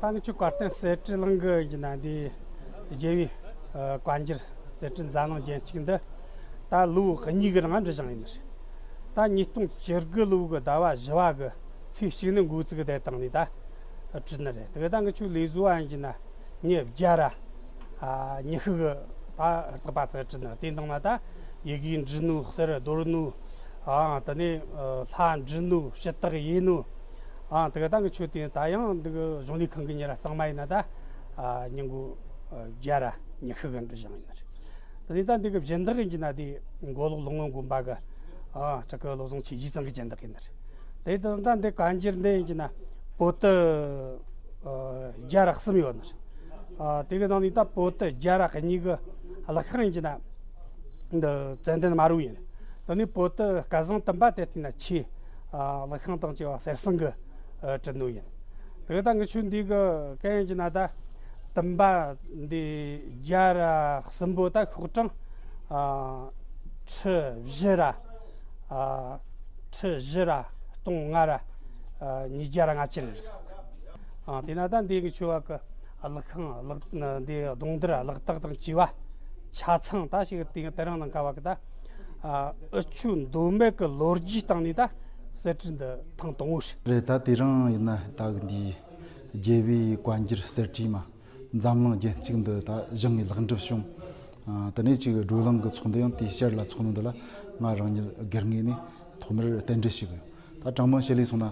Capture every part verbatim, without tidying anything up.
ད་ངི་ཆོ་བཀའ་བསྟན་གསེར་བྲིས་གླིང་གི་ཡིན་ན་འདི་རྒྱལ་བའི་ཨ་བཀའ་འགྱུར་གསེར་བྲིས་འཛམ་གླིང་རྒྱན་གཅིག་འདི་ད་ལོ་གཉིས་གི་རིང་འབྲི་བཞེངས་ཡིན་ནི་རེད། ད་ཉིས་སྟོང་བཅུ་དགུ་ལོ་གི་ཟླ་བ་བཞི་བ་གི་ཚེས་གཅིག་ནས་འགོ་བཙུགས་བསྡད་བཏང་ནས་ད་བྲིས་ནི་རེད། དེ་གི་ད་ངི་ཆོ་ལས་བཟོ་བ་ཡིན་ན་མྱི་བརྒྱ་ར་ཨ་ཉི་ཤུ་གི་ད་རྟག་པ་དག་བྲིས་ནི་རེད། དེ་འདང་ན་ད་ཡི་གེ་འབྲི་ནོ། གསེར་རྡོར་ནོ། ཨང་། དེ་ནས་ཨ་ལྷ་འབྲི་ནོ། ཕྱི་ཐག་ཡེ་ནོ། ཨང་། དེ་ག་ད་ངི་ཆོ་དེ་ད་ཡང་འདི་གི་གཞུང་ལས་ཁང་གི་མྱི་ར་གཙང་མ་ཡིན་ན་ད་ཨ་མྱི་མགོ་ཨ་བརྒྱ་ར་ཉི་ཤུ་གི་འབྲི་བཞེངས་ཡིན་ནི་རེད། དེ་ནས་ད་འདི་གི་སྦྱིན་བདག་ཡིན་གྱི་ན་དེ་མགོ་ལོག་ལོང་བོ་དགོན་པ་གི་ཨ་བྲག་གི་བློ་བཟང་ཆོས་རྗེ་ཚང་གི་སྦྱིན་བདག་ཡིན་ནི་རེད། དེ་ད་ད་འདི་བཀའ་འགྱུར་འདི་ཡིན་གྱི་ན་པོ་ཏི་ཨ་བརྒྱ་ར་གསུམ་ཡོད་ནི་རེད། ཨ་དེ་གི་ནང་ནས་ད་པོ་ཏི་བརྒྱ་ར་གཉིས་གི་ལག་ཤིང་ཡིན་གྱི་ན་འདི་ཙན་དན་དམར་པོ་ཡིན། དེ་ནས་པོ་ཏི་སྐལ་བཟང་བདུན་པ་དེ་བལྟས་ན་ཆེ། ཨ་ལག་ཤིང་དང་བཅས་པ་གསེར་ཟངས་གི་ཨ་བྲིས་ནོ་ཡིན། དེ་གི་ད་ངི་ཆོ་འདི་གི་གན་ཡིན་གྱི་ན་ད་བདུན་པ་འདི་བརྒྱ་ར་གསུམ་པོ་ད་ཤོག་གྲངས་ཨ་ཁྲི་བཞི་ར་ཨ་ཁྲི་བཞི་ར་སྟོང་ལྔ་ར་ཨ་ཉིས་བརྒྱ་ར་ལྔ་བཅུ་རེད་ཟེར། ཨ་དེ་ན་ད་འདི་གི་ཆོ་བ་གི་ཨ་ལག་ཤིང་ལག་འདི་གདོང་དར་ལག་རྟགས་དང་བཅས་པ་ཆ་ཚང་ད་ཞིག་དེ་དེ་རིང་ནང་ཁ་བ་གི་ད་ཨ་འུ་ཆོ་མདོ་སྨད་གི་ལོ་རྒྱུས་སྟེང་ནས་ད་གསེར་བྲིས་འདི་ཐེངས་དང་པོ་རེད། རེད། ད་དེ་རིང་ཡིན་ན་ད་གི་འདི་རྒྱལ་བའི་བཀའ་འགྱུར་གསེར་བྲིས་མ་འཛམ་གླིང་རྒྱན་གཅིག་འདི་ད་བཞེངས་ནས་ལེགས་འགྲུབ་བྱུང་། ཨ་དེ་ནས་ཅིག་བགྲོ་གླེང་གི་ཚོགས་འདུ་ཡང་དེའི་ཕྱིར་ལ་ཚོགས་ནོ་འདི་ལ་ང་རང་ཉིད་སྒེར་ངོས་ནས་ཐོག་མར་རྟེན་འབྲེལ་ཞུ་གི་ཡོད། ད་དྲང་མོ་བཤད་ལས་སོང་ན་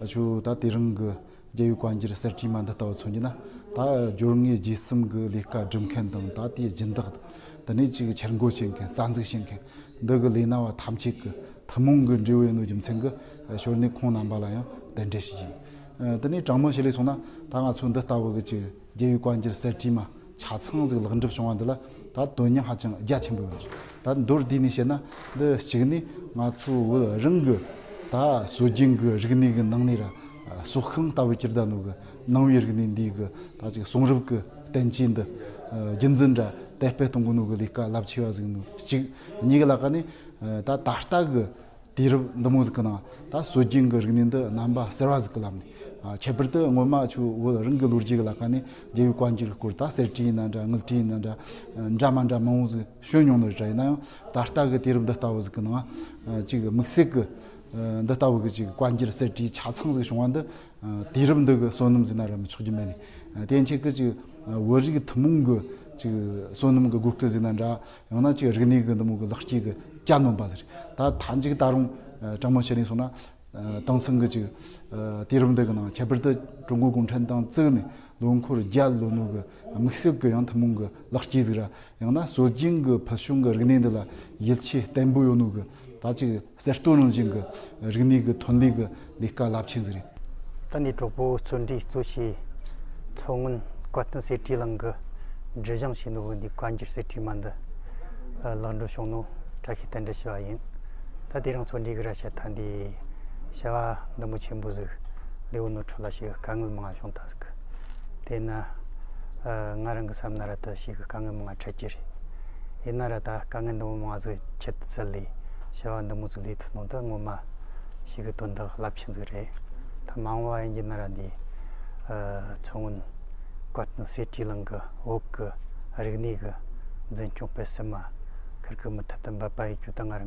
ཁྱོད་ད་དེ་རིང་གི་རྒྱལ་བའི་བཀའ་འགྱུར་གསེར་བྲིས་མ་འདི་ལྟ་བུ་མཚོན་རྒྱུ་ན། ད་སྦྱོར་དངོས་རྗེས་གསུམ་གི་ལས་ཀ་སྒྲུབ་མཁན་དང་ད་དེའི་སྦྱིན་བདག་དང་། དེ་ནས་ཅིག་འཆར་འགོད་བྱེད་མཁན། རྩ་འཛུགས་བྱེད་མཁན། འདི་གི་ལས་སྣ་བ་ཐམས་ཅད་ཀྱི་ཐུན་མོང་གི་འབྲས་བུ་ཡིན་ནོ་རྒྱུ་མཚན་གྱིས་ཞོར་ནས་ཁོང་རྣམ་པ་ལ་ཡང་རྟེན་འབྲེལ་ཞུ་རྒྱུ་ཡིན། དེ་ནས་དྲང་མོ་བཤད་ལས་སོང་ན། ད་ང་ཚོ་འདི་ལྟ་བུ་གི་ཅིག་རྒྱལ་བའི་བཀའ་འགྱུར་གསེར་བྲིས་མ་ཆ་ཚང་ཟིག་ལེགས་འགྲུབ་བྱུང་བ་འདི་ལ་ད་དོན་སྙིང་ཧ་ཅང་རྒྱ་ཆེན་པོ་ཡོད་རེད། ད་མདོར་བསྡུས་ནས་བཤད་ན། འདི་གཅིག་ནས་ང་ཚོ་བོད་རང་གི་ད་སྲོལ་རྒྱུན་གི་རིག་གནས་གི་ནང་ནས་ར་སྲོག་ཤིང་ལྟ་བུ་གྱུར་བསྡད་ནོ་གི་ནང་པའི་རིག་གནས་འདི་གི་ད་ཅིག་གསུང་རབ་གི་བསྟན་བཅོས་འདི་རྒྱུན་འཛིན་ར་དར་སྤེལ་གཏོང་གི་ནོ་གི་ལས་ཀ་རླབས་ཆེ་བ་ཟིག་ནོ་གཅིག། གཉིས་ཀྱི་ལ་ཀ་ནས་ད་ད་ལྟ་གི་དུས་རབས་འདི་མོ་ཟིག་གི་ནང་ད་སྲོལ་རྒྱུན་གི་རིག་གནས་འདི་རྣམ་པ་གསར་བ་ཟིག་གི་ལམ་ནས། ཨ། ཁྱད་པར་དུ་སྔོན་མ་ཆུ་བོད་རང་གི་ལོ་རྒྱུས་ཀྱི་ལ་ཀ་ནས་རྒྱལ་བའི་བཀའ་འགྱུར་གྱི་སྐོར་ད་གསེར་བྲིས་ཡིན་ན་འདྲ། དངུལ་བྲིས་ཡིན་ན་འདྲ། འདྲ་མ་འདྲ་མང་བོ་ཟིག་བྱོན་མྱོང་ནི་རེད། ཡིན་ན་ཡང་ད་ལྟ་གི་དུས་རབས་འདི་ལྟ་བུ་ཟིག་གི་ནང་ཨ་ཅིག་དམིགས་བསལ་གི་ཨ་འདི་ལྟ་བུ་གི་ཅིག་བཀའ་འགྱུར་གསེར་བྲིས་ཆ་ཚང་ཟིག་བྱུང་བ་འདི། ཨ། དུས་རབས་འདི་གི་བསོད་ནམས་ཟེར་ན་ར་མི་ཆོག་རྒྱུ་མེད་ནི། ཨ། དེ་ཆེད་གི་ཅིག་ཨ་བོད་རིགས་ཐུན་མོང་གི་ཅིག་བསོད་ནམས་གི་སྒོ་སྐལ་ཟེར་ན་འདྲ། ཡང་ན་ཅིག་རིག་གནས་གི་འདི་མོ་གི་ལེགས་སྐྱེས་གི་ཅ་ནོམ་པ་ཟེར། ད་མཐའ་མཇུག་ད་རུང་ཨ་དྲང་མོ་བཤད་ནས་སོང་ན། ཨ། དེང་སང་གི་ཅིག་ཨ་དུས་རབས་འདི་གི་ནང་ཁྱད་པར་དུ་ཀྲུང་གོ་གུང་ཁྲན་ཏང་བཙུགས་ནས་ལོ་འཁོར་བརྒྱ་ལོན་ནོ་གི་དམིགས་བསལ་གི་ཡང་ཐུན་མོང་གི་ལེགས་སྐྱེས་ཟིག་ར། ཡང་ན་སྲོལ་རྒྱུན་གི་ཕུལ་བྱུང་གི་རིག་གནས་འདི་ལ་ཡིད་ཆེས་བརྟན་པོ་ཡོད་ནོ་གི། ད་ཅིག་གསར་གཏོད་རང་བཞིན་གི་རིག་གནས་གི་ཐོན་ལས་གི་ལས་ཀ་རླབས་ཆེན་ཟིག་རེད། ད་ནི་གྲོགས་པོ་བརྩོན་འགྲུས་གཙོ་བྱས་མཚོ་སྔོན་བཀའ་བསྟན་གསེར་བྲིས་གླིང་གི་སྒྲིག་སྦྱང་བྱས་ནོ་གི་འདི་བཀའ་འགྱུར་གསེར་བྲིས་མ་འདི་ལེགས་འགྲུབ་བྱུང་ནོ་བཀྲ་ཤིས་རྟེན་འབྲེལ་ཞུ་བ་ཡིན། ད་དེ་རིང་བརྩོན་འགྲུས་གི་ར་བཤད་ཐ་འདི་བྱ་བ་འདི་མོ་ཆེན་པོ་ཟིག་ལས་བོ་ནོ་ཁྲོད་ལ་ཞིག་དཀའ་ངལ་མང་བྱུང་ད་ཟིག། དེས་ན་ཨ་ང་རང་གི་བསམ་ན་ར་ད་ཞིག་གི་དཀའ་ངལ་མང་ང་འཕྲད་ཀྱི་རེད། ཡིན་ན་ར་ད་དཀའ་ངལ་འདི་མོ་མང་ཟིག་ཁྱད་དུ་བསད་ལས་བྱ་བ་འདི་མོ་ཟིག་ལས་ཐུབ་ནོ་ད་ངོ་མ་ཞིག་གི་དོན་དག་རླབས་ཆེན་ཟིག་རེད། ད་མ་འོངས་པ་ཡིན་གྱི་ན་ར་འདི་ཨ་མཚོ་སྔོན་བཀའ་བསྟན་གསེར་བྲིས་གླིང་གི་བོད་གི་རིག་གནས་གི་འཛིན་སྐྱོང་སྤེལ་གསུམ་མ་ཁིར་གི་མུ་མཐུད་དུ་འབད་པ་ཡེད་རྒྱུ་ད་ང་རང་